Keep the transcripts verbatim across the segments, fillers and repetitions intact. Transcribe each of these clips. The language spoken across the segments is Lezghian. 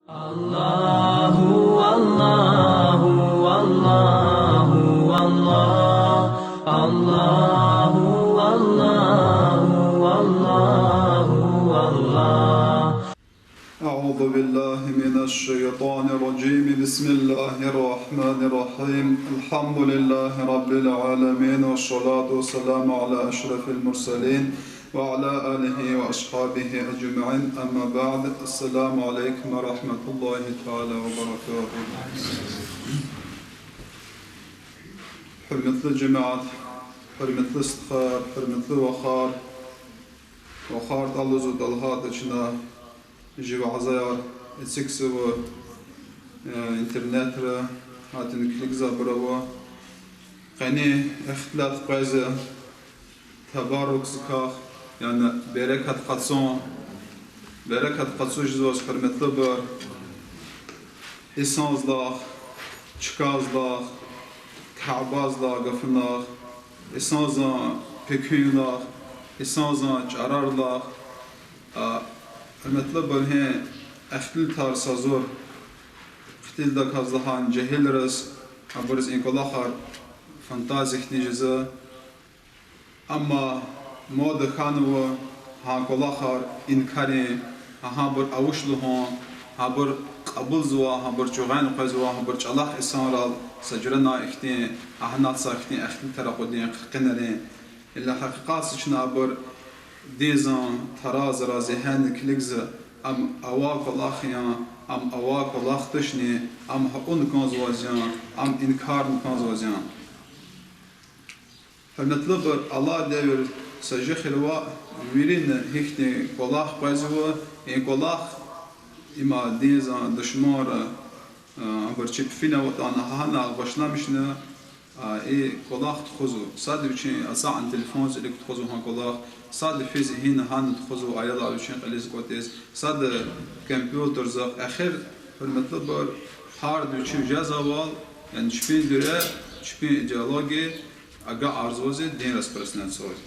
الله، الله، الله، الله. الله، الله، الله، الله. أعوذ بالله من الشيطان الرجيم. بسم الله الرحمن الرحيم. الحمد لله رب العالمين، والصلاة والسلام على أشرف المرسلين، وعلى آله وأصحابه أجمعين. أما بعد، السلام عليكم ورحمة الله تعالى وبركاته. Гьуьрметли жемят, гьуьрметли стхаяр, гьуьрметли вахар, вахар тӀалузу талгьатӀа чна жи вязаяр эцигзава, э, интернетра, гьатин килигзавайбур ава. Къени ихтилат къвезва, табаррукзикай, яни берекат къачун, берекат къачуз жезваз, гьуьрметлубур, инсанзлахъ, чкайрилахъ, Кябедилай гафунахъ, инсанзан пекунилахъ, инсанзан чӀарарилахъ, а, гьуьрметлубур, гьи ихтилатар са зур хъийидаказ лагьана жегьилриз, абуруз и кӀвалахар фантазия хьтин жезва. Амма мода хьанва гьа кӀвалахар инкарин, гьа гьабур авач лугьун, гьабур кьабулзава, гьабур чӀугваз къвезва, гьабур чӀалахъ инсанрал са жуьрена ихьтин, гьа гьанаца ихьтин ихтилатар акъудун, хъиркъинарин. Иллаки гьакъикъатда чна абур динзан таразра зегьенни килигзава, ам авай кӀвалах я, ам авай кӀвалах тушни, ам гьа авун кӀанзаваз я, ам инкарун кӀанзаваз я. Гьуьрметлубур, алай девирда са жуьре хьайила вирина гьихьтин кӀвалах къвезва, и кӀвалах има динзан душманри, а, абур чпин финал аватӀани гьанай башламишна, а, и кӀвалах тухузва. Сад вичин ацукьна телефон цӀерид тухузва гьа кӀвалах, сад физ гьина-гьана тухузва аялар вичин кьилиз кӀватӀиз, сад компьютерзахъ. Эхир, гьуьрметлубур, гьарда вичи жезвайвал, яни чпин дуьре, чпин идеология агакьарзавази дин распространяться аваз.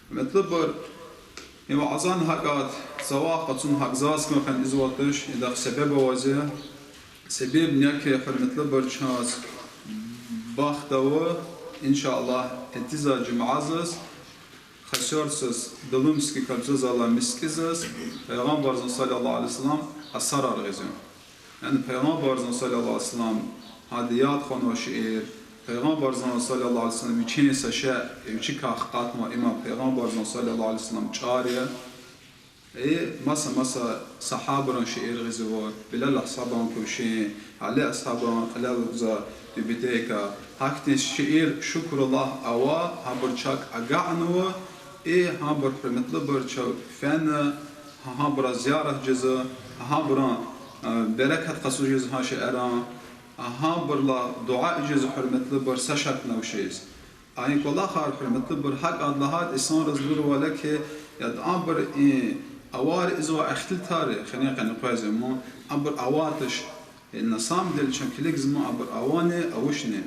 Гьуьрметлубур, им азан гьакӀ, цавай къачун гьакӀ заз кӀан хьана ийизватӀач, идахъ себеб авази. Себеб ина хьи, гьуьрметлубур, чаз бахт ава, иншаллагь, итизвай жуьмядиз Хасавюртдиз Дулумский кабзазалай мискӀиндиз Пайгъамбарзан صلى الله عليه وسلم асарар гъизва. Яни Пайгъамбарзан صلى الله عليه وسلم гьадан яд хьанвай шиир, Пайгъамбарзан صلى الله عليه وسلم вичин са шей, вичикай хкатнавай, има Пайгъамбарзан صلى الله عليه وسلم чӀар я. И маса-маса сагьабайрин шиир гъизва, Билал асгьабан куьрши, Али асгьабан кьилел гзаф тӀебетӀейка. Гьахьтин шиир, шукур Аллагь, ава, гьабур чак агакьнава, и гьабур, гьуьрметлубур, чав фена, гьа-, гьабураз зиярат жезва, гьабуран, э, берекат къачуз жезва гьа шииран, гьабурулай дуьа ийиз жезва, гьуьрметлубур, са шакни авачиз. А и кӀвалахар, гьуьрметлубур, гьакӀ лагьайтӀа, инсанриз лугьузвайла хьи, яд абур и авайбур ийизвай ихтилатар хьи, къени къвезва ман, абур авайди туш. Э, на самом деле чун килигзама абур авани, авачни.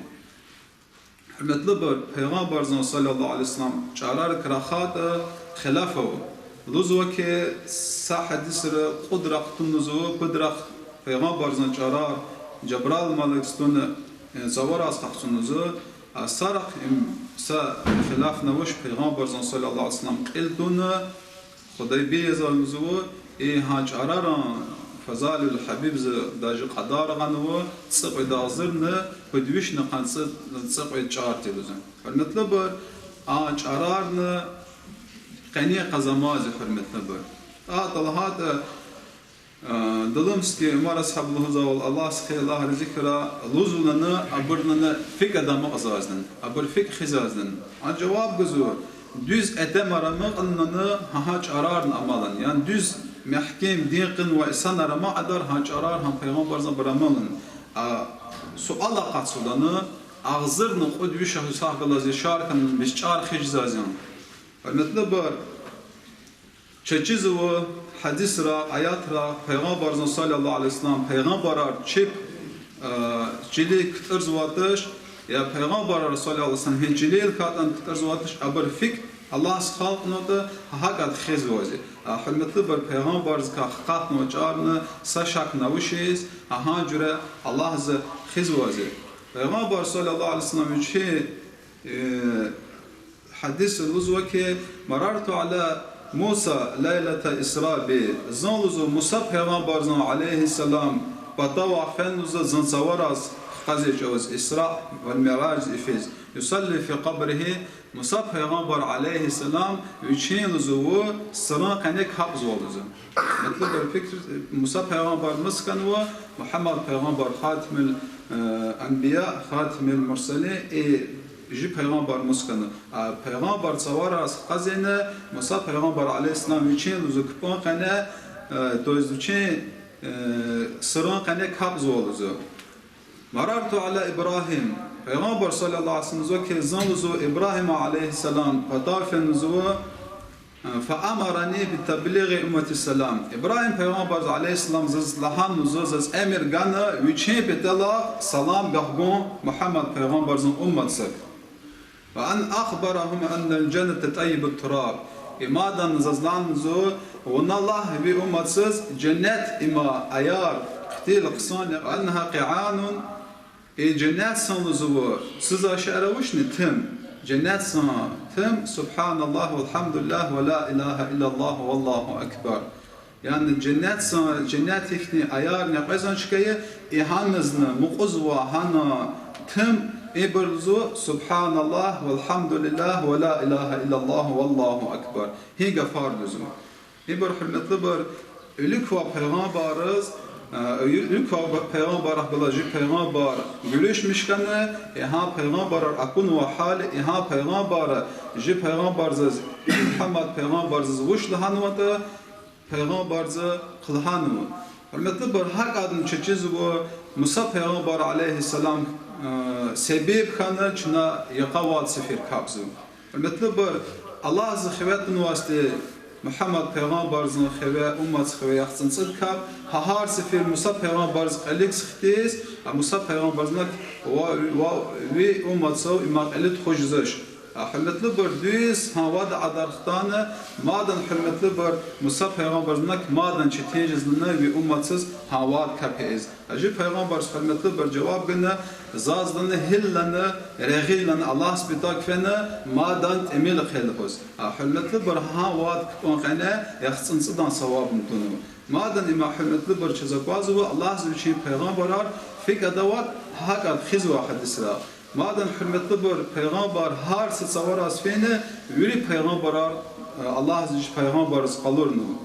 Гьуьрметлубур, Пайгъамбарзан صلى الله عليه وسلم чӀарарик рахайтӀа, хилаф ава. Лугьузва хьи, са гьадисра кьуд рахъ тун лугьузва, пуд рахъ Пайгъамбарзан чӀарар Жабраил малаикди туна, э, цавараз къахцун лугьузва. А са рахъ им, са хилафни авач, Пайгъамбарзан صلى الله عليه وسلم кьил туна, Худайбияза лугьузва, и гьа чӀарарин Фазаилул Гьабибза даже кьадар гъанва, цӀикьвед агъзурни пуд вишни къанни цӀи-, цӀикьвед чӀар тир лугьузва. Гьуьрметлубур, а чӀарарни къени къазанмазва, гьуьрметлубур. А талгьатда, а, Дулумский Умар асгьаб лугьузвайвал, Аллагьди хьайила, Аллагь рази хьурай, лугьузвална, абурулана фикӀ амукьзавазлана, абурун фикӀ хуьзвазлана. А жаваб гузва, дуьз итимар амукьнана гьа чӀарарни амална. Яни дуьз мягькем дин кьунвай инсанар амукьайдар гьа чӀарар, гьа Пайгъамбарзан абур амална. А суал акъатзавалана, агъзурни кьуд виш агьлу сагъ галаз яшар хьана, вичин чӀар хуьзвазлана. Гьуьрметлубур, чаз чизва гьадисра, аятра, Пайгъамбарзан صلى الله عليه وسلم, пайгъамбарар чеб, э, чилик кутӀунзавайди туш, я пайгъамбарар صلى الله عليه وسلم гьи чилел хьайитӀани кутӀунзавайди туш, абурун фикӀ Аллагьди халкьнаватӀа, гьакӀад хуьзвайди я. А, гьуьрметлубур, пайгъамбардикай хкатнавай чӀарни са шакни авачиз, а гьа жуьре Аллагьди хуьзвайди я. Пайгъамбар صلى الله عليه وسلم вичи, э, гьадисда лугьузва хьи, مررت على موسى ليلة الإسراء بي. Зун, лугьузва, Муса пайгъамбарзан, عليه السلام, патав фена, лугьузва, зун цавараз хкажзавай чӀавуз, Исра ва Миъраж ифиз, يصلي في قبره. Муса пайгъамбар, عليه السلام, вичин, лугьузва, сирин къене капӀзава, лугьузва. Метлуб фикир, Муса пайгъамбар мус хьанва, Мугьаммад пайгъамбар خاتم الأنبياء، خاتم المرسلين, и жи пайгъамбар мус хьанва. А пайгъамбар цавараз хкажзавайна, Муса пайгъамбар, عليه السلام, вичин, лугьузва, кпӀун къене, э, то есть вичин, э, сирин къене капӀзава, лугьузва. مررت على إبراهيم. Пайгъамбар صلى الله عليه وسلم лугьузва хьи, зун, лугьузва, Ибрагьима, عليه السلام, патав фена, лугьузва, فأمرني بتبليغ أمتي السلام. Ибрагьим пайгъамбарди, عليه السلام, заз лагьана, лугьузва, заз эмир гана вичин паталай салам гахгун Мугьаммад пайгъамбарзан умматзак. وأن أخبرهم أن الجنة طيب التراب. И мадни заз лагьана, лугьузва, вуна лагь ви умматзаз, женнет има аяр, хътил хъсан я, وأنها قيعان. И женнет сан, лугьузва, циза шейэр авачни, тум. Женнет сан тум, سبحان الله والحمد لله ولا إله إلا الله والله أكبر. Яни женнет сан, женнет ихьтин аярни къвезван чка я, и гьанизни мукьузва гьана тум, ибур, лугьузва, سبحان الله والحمد لله ولا إله إلا الله والله أكبر. Гьи гафар, лугьузва. Ибур, гьуьрметлубур, вилик квай пайгъамбарриз, э, вилик квай пайгъамбаррихъ галаз жи пайгъамбар гуьруьшмиш хьана, и гьа пайгъамбарар акунвай гьал, и гьа пайгъамбар жи пайгъамбарзаз, Мугьаммад пайгъамбарзаз вуч лагьанватӀа, пайгъамбарза хълагьанва. Гьуьрметлубур, гьакӀадни чаз чизва Муса пайгъамбар, عليه السلام, э, себеб хьана чна йикъа вад сефер капӀзава. Гьуьрметлубур, Аллагьди хиве тунвайди Мугьаммад пайгъамбарзан хиве, умматзан хиве яхцӀурни цӀуд капӀ, гьа гьар сефер Муса пайгъамбарза кьилихъ хтиз, а Муса пайгъамбарза ва, ва ви умматза има кьиле тухуз жезвач. А, гьуьрметлубур, дуьз гьа вад адар хтана, мадни, гьуьрметлубур, Муса пайгъамбарза мадни четин жезлана ви умматзаз гьа вад капӀ ийиз. А жи пайгъамбарза, гьуьрметлубур, жаваб гана, заз лана, гьил лана, регъуь лана, Аллагьди патав фена, мадни тӀимил хъел лугьуз. А, гьуьрметлубур, гьа вад кпӀун къене яхцӀурни цӀудан савабни тунва. Мадни има, гьуьрметлубур, чаз аквазва Аллагьди вичин пайгъамбарар фикӀ аватӀа, гьакӀ хуьзвай гьадисра. Мадни, гьуьрметлубур, пайгъамбар гьар са цавариз фена, вири пайгъамбарар, э, Аллагьди жи пайгъамбарриз къалурнава.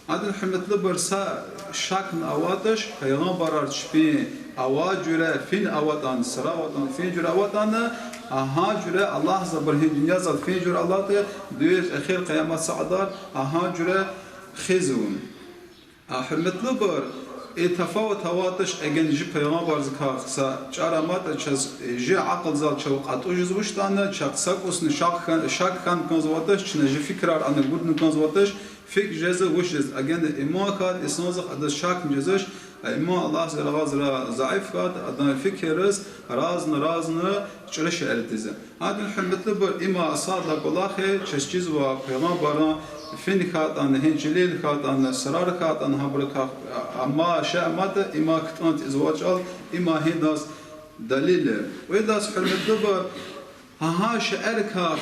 Мадни, гьуьрметлубур, са шакни аватӀач, пайгъамбарар чпин авай жуьре фин аватӀани, сара аватӀани, фин жуьре аватӀани, а гьа жуьре Аллагьди абур гьи дуьньядал фин жуьре алатӀа, дуьз эхир къиямат сятдал а гьа жуьре хуьзва. А, гьуьрметлубур, и тафават аватӀач, эгер жи пайгъамбардикай са чӀар аматӀа чаз, жи акьулдал чав кьатӀуз жезвачтӀани, чахъ са кӀусни шак хьан, шак хьана кӀанзаватӀач, чна жи фикирар ана гудна кӀанзаватӀач, фикӀ жезва, вуч жезва, эгер иман хьайитӀа инсандихъ, адаз шакни жезвач, а иман Аллагьдин рагъазра заиф хьайитӀа, адан фикирриз разни-разни чӀуру шейэр атӀизва. Гьадин, гьуьрметлубур, има сад лагьай кӀвалах я, чаз чизва пайгъамбаран фин хьайитӀани, гьи чилел хьайитӀани, сарар хьайитӀани, гьабурукай, амма шей аматӀа, има кутӀун тийизвай чӀал, има гьидаз далил я. Ва идаз, гьуьрметлубур, гьа гьа шейэрикай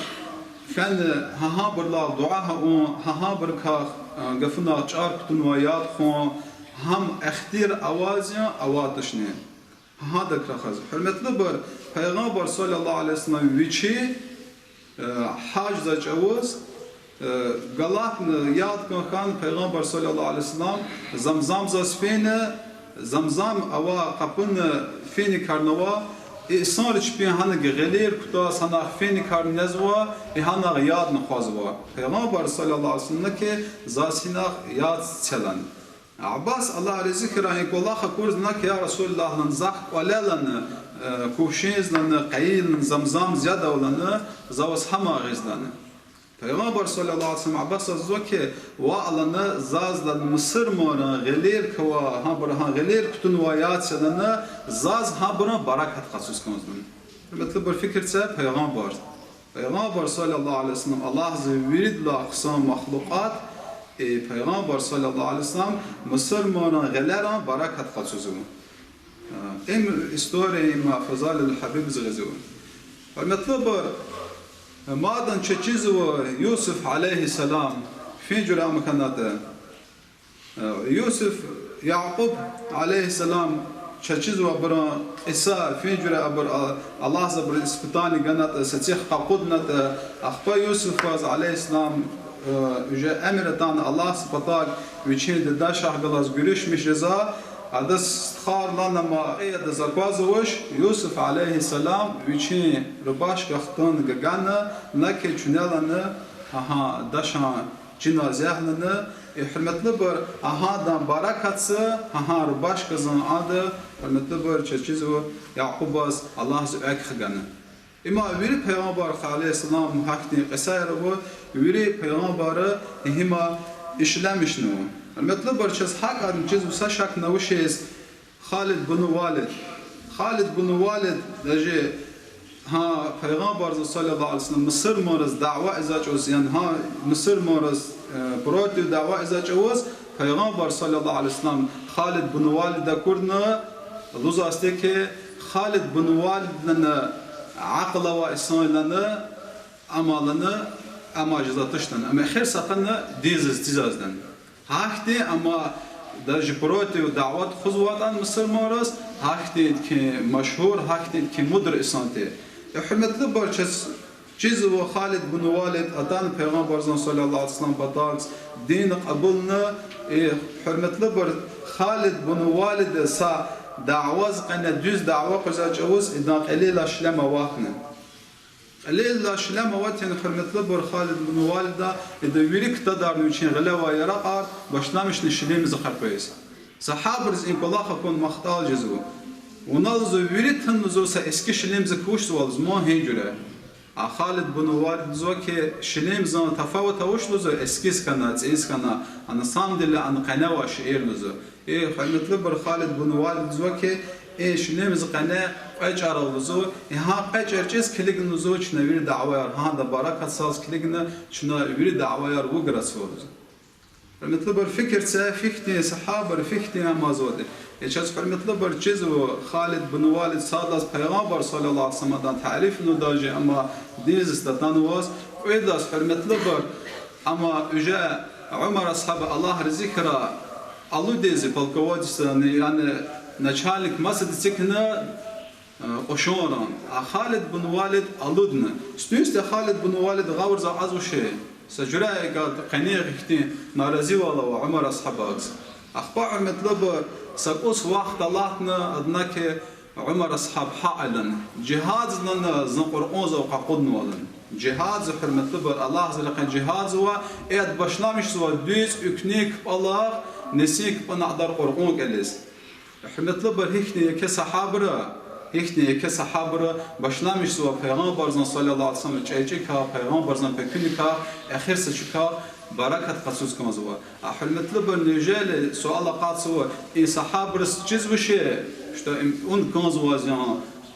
фена, гьа гьабурулай дуьа авун, гьа гьабурукай, а, гафунай чӀар кутунвай яд хъувун, гьам ихтияр аваз я, аватӀачни. Гьадак рахаз, гьуьрметлубур, Пайгъамбар صلى الله عليه وسلم вичи, э, гьаждиз чӀавуз, э, галатна яд кӀан хьана Пайгъамбар صلى الله عليه وسلم Замзамдиз фена, Замзам авай къапуна финикарни ава, и инсанри чпин гьанаг гъилер кутаз, гьанай финикар незва, и гьанай ядни хъвазва. Пайгъамбар صلى الله عليه وسلم лагьана хьи, заз гьинай яд це лагьана. Аббас, Аллагь рази хьурай, и кӀвалах акурла лагьана хьи, я Расулуллагь, лагьана, захъ кӀвале лагьана, э, кувшиндиз лагьана, къайи лагьана, Замзамдиз яд ава лагьана, за ваз гьам гъиз лагьана. Пайгъамбар صلى الله عليه وسلم Аббасаз лугьузва хьи, ваъ лагьана, заз лагьана мусурманрин гъилер квай, гьабуру гьа гъилер кутунвай яд це лагьана, заз гьабурун баракат къачуз кӀанзава лагьана. Гьуьрметлубур, фикир це, Пайгъамбар Пайгъамбар صلى الله عليه وسلم Аллагьза виридалай хъсан махлукьат, э, Пайгъамбар صلى الله عليه وسلم мусурманрин гъилерин баракат къачузва. Э, им история, им Фазаилул Гьабибза гъизва. Гьуьрметлубур, э, мадни чаз чизва Юсуф عليه السلام фин жуьре ам хьанатӀа. Э, Юсуф, Якьуб عليه السلام чаз чизва абурун кьиса, фин жуьре абур, а, Аллагьза абуруз испытание ганатӀа, сад садахъ къакъуднатӀа, ахпа Юсуфаз عليه السلام, э, уже эмир атана Аллагьза патав вичин дидедин шагь галаз гуьруьшмиш жезва, адаз стхар лагьана ма, э, адаз аквазвач, Юсуф عليه السلام вичин рубашка хтун гагана, на ки чуьнелана, гьа, гьа, дашан чиназ ягъ лагьана, э, гьуьрметлубур, агьадан баракатза, агьа рубашказан ада, гьуьрметлубур, чаз чизва Якьубаз Аллагьза экв хгана. Има вири пайгъамбаррихъ عليه السلام гьахьтин кьисаяр ава, вири пайгъамбарри гьима ишлемишнава. Гьуьрметлубур, чаз гьакӀни чизва са шакни авачиз, Халид бун Валид. Халид бун Валид даже, гьа, Пайгъамбарза صلى الله عليه وسلم мусурманриз дяве ийизвай чӀавуз, яни гьа мусурманриз, э, против дяве ийизвай чӀавуз, Пайгъамбар صلى الله عليه وسلم Халид бун Валида акурла, лугьузвайди хьи, Халид бун Валид лагьана акьул авай инсан я лагьана, амма лагьана, амма жезва туш лагьана, амма эхир са къене динзиз тизвай лагьана. Гьахьтин, амма даже против дяве тухузватӀани мусурманриз, гьахьтин хьи машгьур, гьахьтин хьи мудр инсан тир. Э, гьуьрметлубур, чаз чизва Халид бун Валид атана Пайгъамбарзан صلى الله عليه وسلم патав, дин кьабулна, э, гьуьрметлубур, Халид бун Валида са дяведин къене, дуьз дяве къвезвай чӀавуз, идан кьилелай шлем аватна. Кьилелай шлем аватна, гьуьрметлубур, Халид бун Валида, ида вири ктадарни вичин гъилевай яракьар башламишна шилимзихъ къвез. Сагьабайриз и кӀвалах акун махтӀал жезва. Вуна лугьузва, вири тунва лугьузва са эски шилимзихъ квачзава лугьузва, ман гьи жуьре. А Халид бун Валида лугьузва хьи, шилимзан тафават авач лугьузва, эскиз хьана, цӀийиз хьана, а на самом деле ана къене авай шейэр лугьузва. Э, гьуьрметлубур, Халид бун Валида лугьузва хьи, э, шилимзихъ къене кьве чӀар ава лугьузва, э, гьа кьве чӀар чиз килигна лугьузва, чна вири дявеяр, гьада баракатзал килигна, чна вири дявеяр вуграцва лугьузва. Гьуьрметлубур, фикир це, гьихьтин сагьабайри, гьихьтин амазвайди. Э, чаз, гьуьрметлубур, чизва Халид бун Валид сад лагьай Пайгъамбар صلى الله عليه وسلم-дан тарифнава даже, амма динзиз татанваз, кьвед лагьай, гьуьрметлубур, амма уже Умар асгьаба, Аллагь рази хьурай, алудиз полководецни, яни начальник масад эцигна, э, кьушунрин. А Халид бун Валид алудна. Стуьнсди Халид бун Валид гъавурда акьазвачир. Са жуьре икӀ къенин хьтин наразивал ава Умар асгьабаз. Ахпа, гьуьрметлубур, са кӀус вахт алатна, одна хьи Умар асгьаб гьакӀ лагьана: жигьадза лагьана, зун Къуръанзав къакъуднава лагьана. Жигьадза, гьуьрметлубур, Аллагьза рекьин жигьадзава, э, ада башламишзава дуьз уькнин кпӀалахъ, нисин кпӀунин кьадар Къуръан кӀелиз. Гьуьрметлубур, гьихьтин еке сагьабайри, гьихьтин еке сагьабайри башламишзава Пайгъамбарзан صلى الله عليه وسلم чӀейчӀикай, Пайгъамбарзан пекуникай, эхир са чукай баракат къачуз кӀанзава. А гьуьрметлубур, неужели суал акъатзава, и сагьабайриз чизвачир, что им ун кӀанзавазни,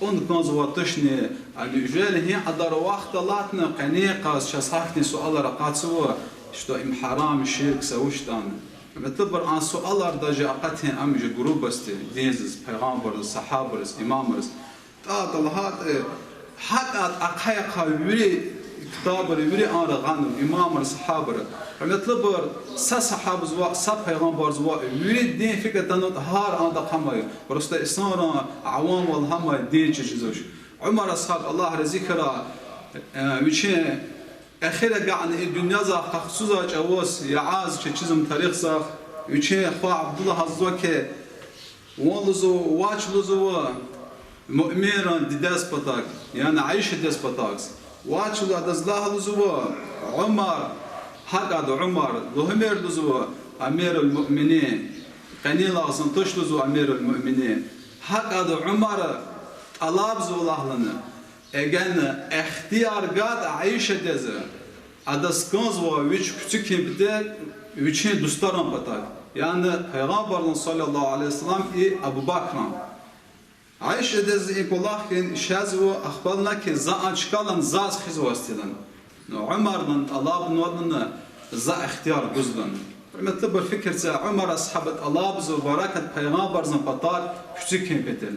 ун кӀанзавай тушни, а неужели гьи кьадар вахт алатна къенин къаз чаз гьахьтин суалар акъатзава, что им гьарам, ширк, са вуч ятӀани? Гьуьрметлубур, а суалар даже акъатун, ам уже грубости динзиз, Пайгъамбарзаз, сагьабайриз, имамриз. ТӀа, тӀа лагьайтӀа, гьакӀ ахъа-ахъа вири ктабри, вири анра гъанва, имамри, сагьабайри. Гьуьрметлубур, са сагьабиз ваъ, са пайгъамбарза ваъ, вири дин фикӀ атанватӀа, гьар анда хъамай. Просто инсанрин авамвал гьамай дин чир жезвач. Умар асгьаб, Аллагь рази хьурай, э, вичин эхир агакьна и дуьньязай къахчузвай чӀавуз, яз чечизм тарихзахъ, вичин хва Абдуллагьаз лугьузва хьи, вун лугьузва, вач лугьузва, муъминрин дидедиз патаг, яни Аишадиз патаг. Вач лугьузва, адаз лагь лугьузва, Умар, гьакӀ ада Умар, лугьумир лугьузва, амируль-муъминин, къенин лагьзан туш лугьузва амируль-муъминин, гьакӀ ада Умар, тӀалабзава лагь лагьана. Эгена ихтияр гад Аишадиз, адаз кӀанзавай вич куьцӀи кин патал вичин дустарин патав, яни Пайгъамбарзан صلى الله عليه وسلم и Абубакран. Айшадиз и кӀвалах хьайила, ишезва, ахпа лагьана хьи, за а чкалан заз хуьзвайди я лагьана. Ну, Умаран тӀалабнаватӀани, за ихтияр гуз лагьана. Гьуьрметлубур, фикир це, Умар асгьаба тӀалабзава баракат Пайгъамбарзан патав куьцӀи хьун патал.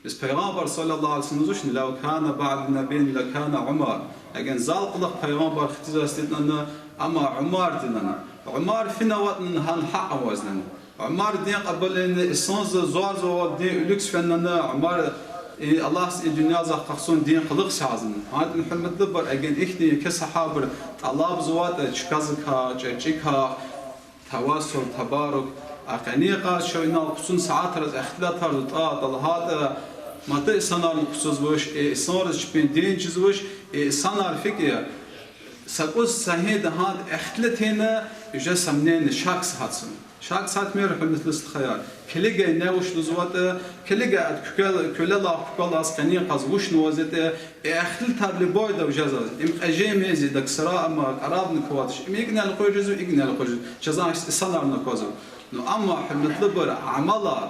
Бес Пайгъамбар صلى الله عليه وسلم лугьузвачни: لو كان بعدي نبي لكان عمر. Эгер зал кьулухъ пайгъамбар хтизвайди тир лагьана, ам Умарди я лагьана. Умар финаватӀани гьам гьакь авайди я лагьана. Умардин кьабулни инсанза зурзавай дин уьлуьгз фена лагьана, Умар, и Аллагьди и дуьньязахъ хъсан дин къулухъ язава лагьана. Гьадин, гьуьрметлубур, эгер ихьтин еке сагьабар тӀалабзаватӀа чказикай, чӀарчӀикай, тавассул, табарук, а къенин къад чун инал хъсан сятра, ихтилатар тӀа, тӀа лагьайтӀа, маса инсанарни хъсузвач, и инсанриз чпин дин чизвач, и инсанар фикӀ я. Са кӀус са гьинда гьада ихтилат авуна, уже сомнение, шак гьатзава. Шак гьатмир, гьуьрметлу стхаяр. Килигай ни вуч лугьузватӀа, килигай ада куькел-, куьлелай, куькелаз къенин къад вуч авуна вазиятда, и ихтилатар любойда жезва. Им кьежемиз я, даксара ама кӀарабни кватш. Им икӀ ина элкъуьрзава, икӀ ина элкъуьрзава. Чаз а инсанарни аквазва. Ну, амма, гьуьрметлубур, амалар,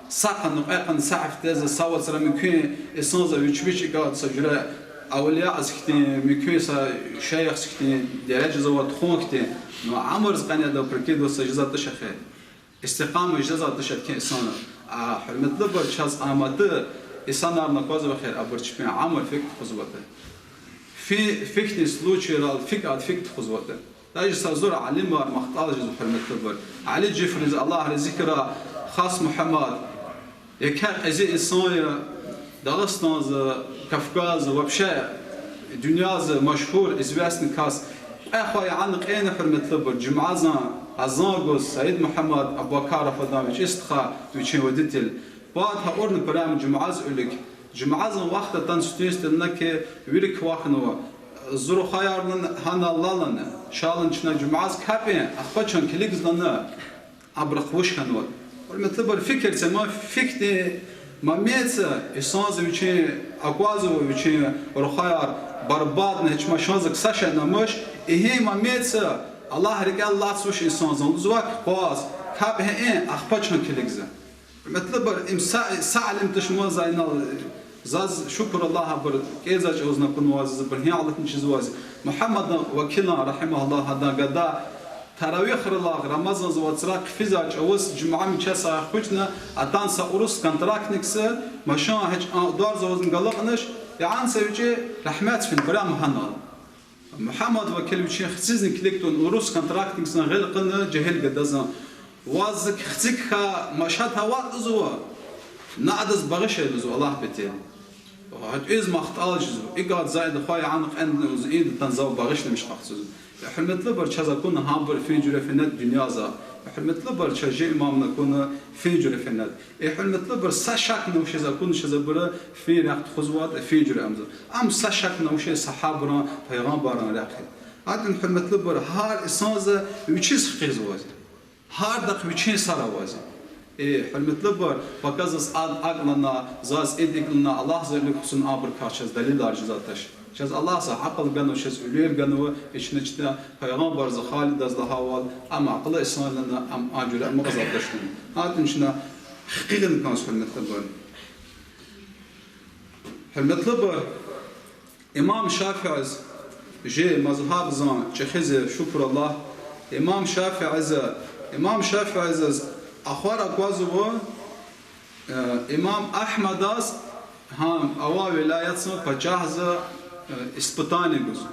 са къанни кьве къанни са гьафтеза, са вацра мумкин я инсанза вич-вич икӀ са жуьре авлияз хьтин, мумкин я са шейхза хьтин, дережазава тухун хьтин. Ну, амалриз къене ада прикидываться жезвайди туш эхир. Истикъама жезвайди туш эхир инсанар. А, гьуьрметлубур, чаз аматӀа инсанарни аквазва эхир, абур чпин амал фикӀ тухузватӀа. Фи-, фикӀдин случайрал фикӀ ада фикӀ тухузватӀа. Даже са зур алимар махтӀал жезва, гьуьрметлубур. Али Жифриз, Аллагь рази хьурай, Хас Мугьаммад, еке кьези инсан я, Дагъустанза, Кавказза, вообще дуьньяза машгьур, известный кас. Кьве хва яна кьена, гьуьрметлубур, жуьмядин азан гуз Саид Мугьаммад Абубакаров, адан вичӀи стха, вичин водитель. Пад гьа урни прямо жуьмядиз уьлуьк. Жуьмядин вахт атана сифте-сифте лагьана хьи, вири квахьнава. Зи рухваяр лагьана гьанал алай лагьана. Ша лагьана чна жуьмядиз капӀин, ахпа чун килигиз лагьана. Абурухъ вуч хьанва? Гьуьрметлубур, фикир це, ма фикӀдин моментда инсанза вичин аквазва, вичин рухваяр барбатӀна, гьич машинза ксаша намуш, и гьи моментда Аллагь рикӀел алаз вуч инсанзан лугьузва, кваз, капӀ гьа ин, ахпа чун килигза. Гьуьрметлубур, им са, са алим туш ман за инал, заз шукур Аллагьдиз, абур кӀелзавай чӀавузни акунвай, заз абур гьи алатни чизвай. Мугьаммад Вакилан, رحمه الله, гьадан гада, таравигьрилай Рамазанза вацра хъфизвай чӀавуз жуьмя мичӀи са хуьчна, атана са урус контрактникза, машин гьич а дуьрзавазни галукьнач, яни са вичӀи рагьметдиз фин прямо гьанал. Мугьаммад Вакил вичин хцизни килиг тавуна, урус контрактникзан гъил кьуна жегьил гадазан. Ваз зи хци кхьей машат аватӀа лугьузва, на адаз багъишай лугьузва Аллагь патал. ГьатӀуьз махтӀал жезва, икӀ ада за ида хва яна кьенва лугьуз, ида атана зав багъишламиш хьахъ лугьузва. Э, гьуьрметлубур, чаз акуна гьабур фин жуьре фенед дуьньяза. Э, гьуьрметлубур, чаз чи имамни акуна фин жуьре фенед. Э, гьуьрметлубур, са шакни вучиз акуна чаз абур фин рехъ тухузватӀа, фин жуьре амза. Ам са шакни вучиз сагьабайрин, пайгъамбаррин рехъ я. Гьадин, гьуьрметлубур, гьар инсанза вичиз хкизва. Гьардахъ вичин сара авазва. Э, гьуьрметлубур, пака заз ад акӀ лагьана, заз ид икӀ лагьана, Аллагьза илик хъсан абур кас чаз далилар жезвайди туш. Чаз Аллагьза акьул ганва, чаз уьлуьр ганва, ична чна пайгъамбарза халидаз лагьайвал, ам акьуллу инсан я лагьана, ам а жуьре амукьзавайди туш лагьана. Гьадин чна хкидан кӀанзава, гьуьрметлубур. Гьуьрметлубур, имам ШафиӀиз, чи мазгьабзан чӀехиди, шукур Аллагь, имам ШафиӀиз, имам ШафиӀиз ахвар аквазва, э, имам Агьмадаз, гьам авай вилаятзан пачагьза, э, испытание гузва.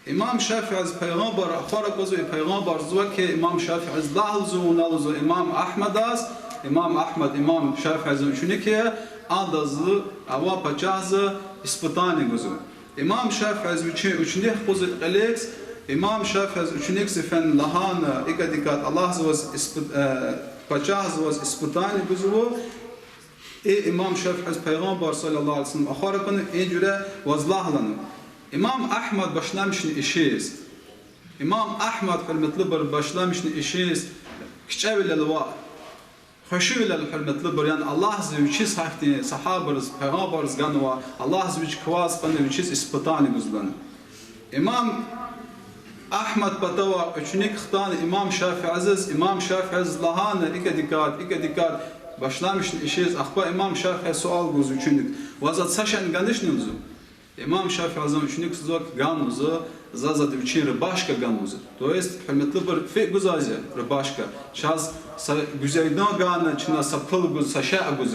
Имам ШафиӀиз пайгъамбар ахвар аквазва, и пайгъамбар лугьузва хьи, имам ШафиӀиз лагь лугьузва, вуна лугьузва, имам Агьмадаз, имам Агьмад, имам ШафиӀизан ученик я, адаз, авай пачагьза испытание гузва. Имам ШафиӀиз вичин ученик къузва кьилиз, имам ШафиӀиз ученикза фена лагьана, икӀ-икӀ Аллагьза ваз испы-, э, пачагьза ваз испытание гузва, и имам ШафиӀиз пайгъамбар صلى الله عليه وسلم ахвар акуна, и жуьре ваз лагь лагьана. Имам Агьмад башламишна ишиз. Имам Агьмад, гьуьрметлубур, башламишна ишиз кичӀевилел ва хвешивилел, гьуьрметлубур, яни Аллагьза вичиз гьахьтин сагьабайриз, пайгъамбарриз ганвай, Аллагьза вич кваз кьуна вичиз испытание гуз лагьана. Имам Агьмад патав ученик хтана имам ШафиӀиз, имам ШафиӀиз лагьана, икӀ-икӀ, икӀ-икӀ, Башламишна ишез, ахпа имам ШафиӀи суал гуз ученикдиз: ваз ада са шейни ганишни лугьузва. Имам ШафиӀи зун ученикдиз лугьузва хьи, ганва, за, заз ада вичин рубашка ганва лугьузва. То есть, гьуьрметлубур, фикӀ гузвайди я рубашка. Чаз са гуьзейдан гана, чна са пул гуз, са шей гуз.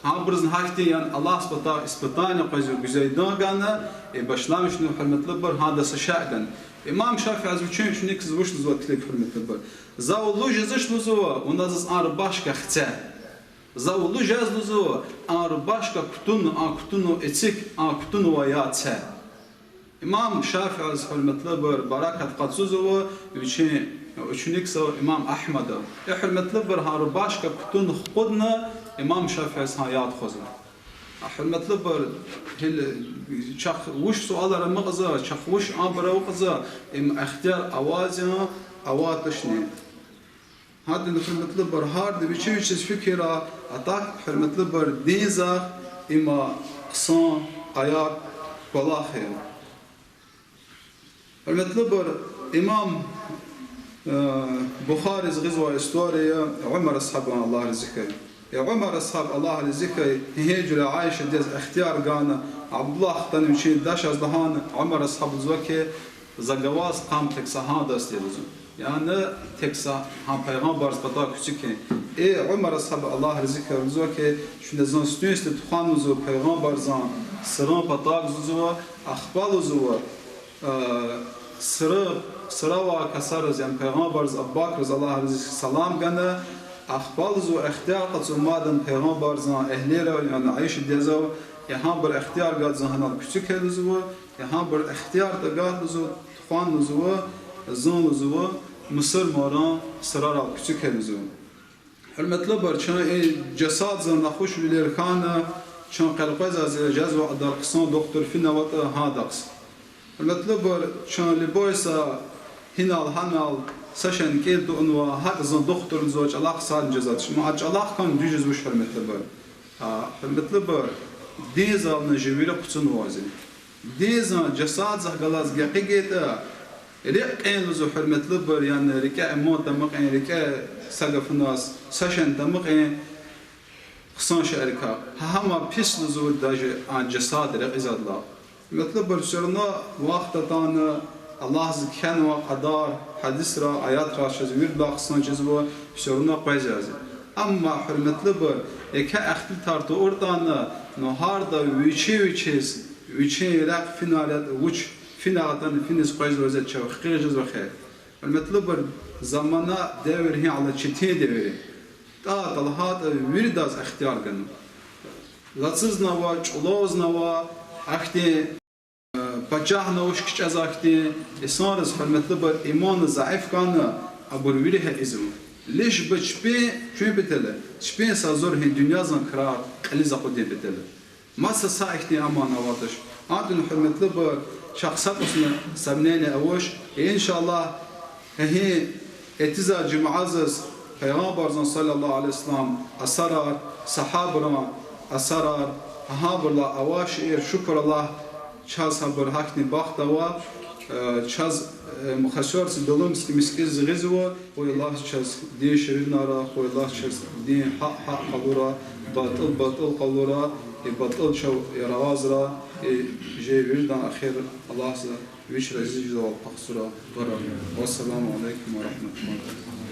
Гьабурузни гьахьтин, яни Аллагьдин патай испытание къвезва, гуьзейдан гана, и башламишна, гьуьрметлубур, гьада са шей гана. Имам ШафиӀи зун вичин ученикдиз вуч лугьузва килиг, гьуьрметлубур: за вун лугьуз жезвач лугьузва, вуна заз а рубашка хце. За вун лугьуз жез лугьузва, а рубашка кутуна, а кутуна эциг, а кутунвай яд це. Имам ШафиӀиз, гьуьрметлубур, баракат къачузва вичин ученикдиз имам Агьмада. Э, гьуьрметлубур, гьа рубашка кутуна хкудна, имам ШафиӀиз гьа яд хъвазва. А, гьуьрметлубур, гьил, чахъ вуч суалар амукьзава, чахъ вуч абур авукьзава, им ихтияр аваз я, аватӀани. Гьадин, гьуьрметлубур, гьарда вичи-вичиз фикир ая, а так, гьуьрметлубур, динзахъ има хъсан аяк кӀвалах я. Гьуьрметлубур, имам, э, Бухариз гъизвай история, Умар асгьабан, Аллагь рази хьуй. Э, Умар асгьаб, Аллагь рази хьуй, гьи жуьре Айшадиз ихтияр гана, Абдуллагь хтана вичин дашаз лагьана, Умар асгьаб лугьузва хьи, за гваз кьам тек са гьадаз тир лугьузва. Яни тек са гьа Пайгъамбарзин патай куьцик хьи. Э, Умар асгьаб, Аллагь рази хьуй, лугьузва хьи, чуьне зун сифтени-сифте тухвана лугьузва Пайгъамбарзан сиран патав лугьузва, ахпа лугьузва, э, сира, сиравай касариз, яни Пайгъамбарзаз, Абубакриз, Аллагь рази хьуй, салам гана, ахпа лугьузва ихтияр къачу мадни Пайгъамбарзан эгьлийрив, яни Айшадизав, э, гьабур ихтияр гваз зун гьанал куьцик хьи лугьузва, э, гьабур ихтияр тагат лугьузва, тухвана лугьузва, зун лугьузва, мусурманрин сирарал куьцик хьи лугьузва. Гьуьрметлубур, чун и жасадзан нахушвилер хьана, чун къекъвезвайди я, жезва адар хъсан духтур финаватӀа гьадахъ. Гьуьрметлубур, чун любой са гьинал-гьанал са шейни кӀел тавунва, гьакӀ зун духтур лугьузва, чӀалахъ садни жезвач. Амма а чӀалахъ хьун дуьз жезвач, гьуьрметлубур. А, гьуьрметлубур, динзални жи вири хъуцунвайди я. Динзан жасадзахъ галаз гекъигайтӀа, рикӀ кьин лугьузва, гьуьрметлубур, яни рикӀе иман тамукьин, рикӀе са гафуназ са шейни тамукьин, хъсан шейэрикай. Гьа гьам пис лугьузва даже а жасад рекьизвайдалай. Гьуьрметлубур, всё равно вахт атана, Аллагьди кхьенвай кьадар, гьадисра, аятра чаз виридалай хъсан чизва, всё равно къвезва зи. Амма, гьуьрметлубур, еке ихтилатар тавуртӀани, ну гьарда вичи-вичиз, вичин рехъ финал ятӀа вуч, финал атана финиз къвезва зи чав хкиз жезва хьи. Гьуьрметлубур, замана, девир гьи гьала четин девир я. ТӀа талгьайтӀа виридаз ихтияр гана. Лацузни ава, чӀулавни ава, ахьтин, э, пачагьни авач кичӀезвай хьтин, инсанриз, гьуьрметлубур, иман зайиф хьана, абур вири гьа ийизва. Лишь бы чпин, чпин патал, чпин са зур гьи дуьньядин крар кьилиз акъудун патал. Маса са ихьтин аман аватӀач. Гьадин, гьуьрметлубур, чахъ са кӀусни сомнение авач. Иншаллагь, гьа гьи этизвай жуьмядиз Пайгъамбарзан, صلى الله عليه وسلم, асарар, сагьабайрин асарар, гьабурулай авай шейэр, шукур Аллагь, чаз гьабур гьахьтин бахт ава, э, чаз, э, мухасарци дулум мискӀиз гъизва, Хвай Аллагьди чаз дин ширинара, Хвай Аллагьди чаз дин гьакь-гьакь къалура, батӀул батӀул къалура, и батӀул чав яргъазра, и жи виридан эхир Аллагьди вич рази жезвай пахсура гъара. والسلام عليكم ورحمة الله.